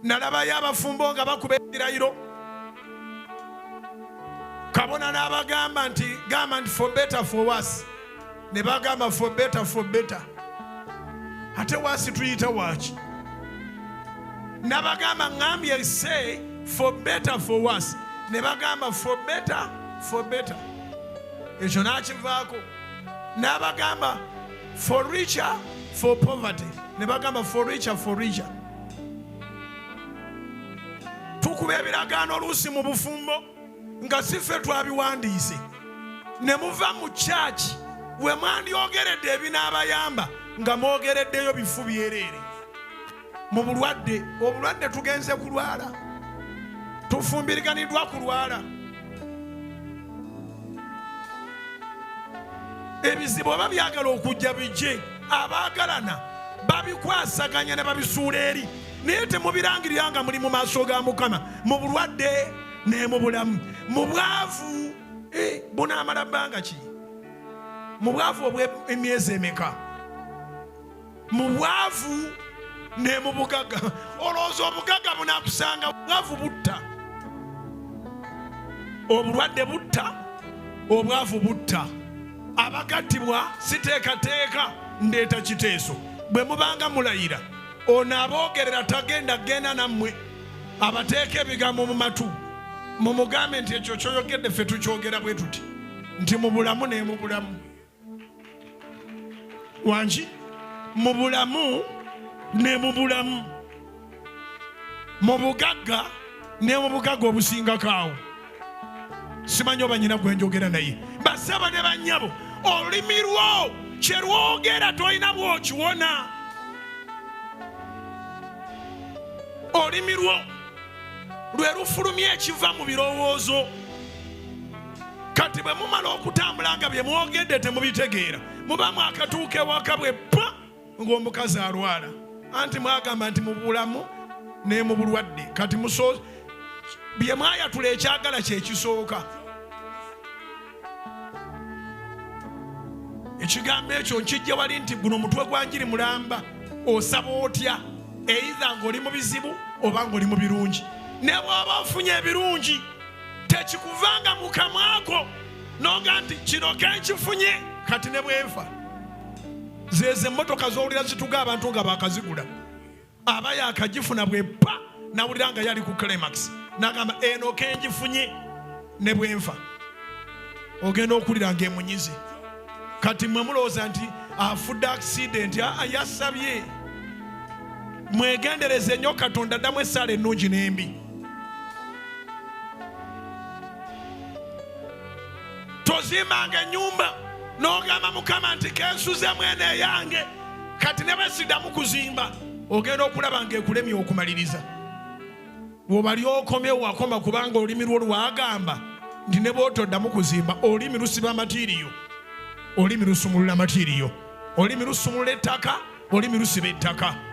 Nalabayo abafumbo nga bakuba ekirayiro, kabona n'abagamba nti gamba nti for better for worse, ne bagamba for better for better, ate worse tuyita waaki? Nabagamba ŋŋambye say for better for worse, ne bagamba for better for better. Ekyo n'akivaako n'abagamba for richer for poverty, ne bagamba for richer for richer. Tukuba ebiragaano oluusi mu bufumbo nga si ffe twabiwandiise, ne muva mu kyaki we mwandyogeredde ebinaabayamba nga mwogereddeyo bifu byereere. Mu bulwadde, obulwadde tugenze kulwala, tufumbiriganiddwa kulwala, ebizibu oba byagala okujja bijje, abaagalana babikwasaganya ne babisuula eri, naye temubirangirira nga muli mu maaso ga Mukama. Mu bulwadde ne mu bulamu, mu bwavu, bunaamala bbanga ki? Mu bwavu obw'emyezi emeka? Mu bwavu ne mu bugagga. Olowooza obugagga bunakusanga? Obwavu butta, obulwadde butta, obwavu butta. Abagattibwa siteekateeka ndeeta kiteeso. Bwe mubanga mulayira, ono aboogerera tagenda genda nammwe, abateeka ebigambo mu matu, mumugambe nti ekyo kyoyogedde ffe tukyogera bwe tuti, nti mu bulamu ne mu bulamu wangi, mu bulamu ne mu bulamu, mu bugagga ne mu bugagga obusingako awo. Simanyi oba nyina gwe njogera naye. Basaba ne bannyabo, olulimi lwo kye lwogera tolina bw'okiwona. Olulimi lwo lwe lufulumya ekiva mu birowoozo. Kati bwe mumala okutambula nga bye mwogedde temubitegeera, muba mwakatuuka ewaka bwe pa ng'omukazi alwala, anti mwagamba nti mu bulamu ne mu bulwadde. Kati muso bye mwayatula ekyagala kye kisooka. Ekigambo ekyo nkijja wali nti guno mutwe gwa njiri mulamba. Osaba otya eitha ng'oli mu bizibu oba ng'oli mu birungi? Ne bw'oba ofunye ebirungi, tekikuvanga mu kamwako noga nti kino kenkifunye kati ne bwenfa. Zezo emmotoka z'owulira zituga abantu nga bakazigula, aba yakagifuna bwepa nawulira nga yali ku climax nagamba eno kengifunye ne bwenfa. Ogenda okuwulira ng'emunyize. Kati mwe mulowooza nti afudde accident, yasabye. Mwegendereze nnyo, Katonda ddamu essaala ennungi n'embi. Tozimbanga ennyumba n'ogamba Mukama nti kensuzemu eno eyange kati ne bwe siddamu kuzimba. Ogenda okulaba ng'ekulemye okumaliriza, bw'obali okomye wakoma, kubanga olulimi lwo lwagamba nti ne bw'otoddamu kuzimba. Olulimi lusiba amatiiriyo, olulimi lusumulula amatiiriyo, olulimi lusumulula ettaka, olulimi lusiba ettaka.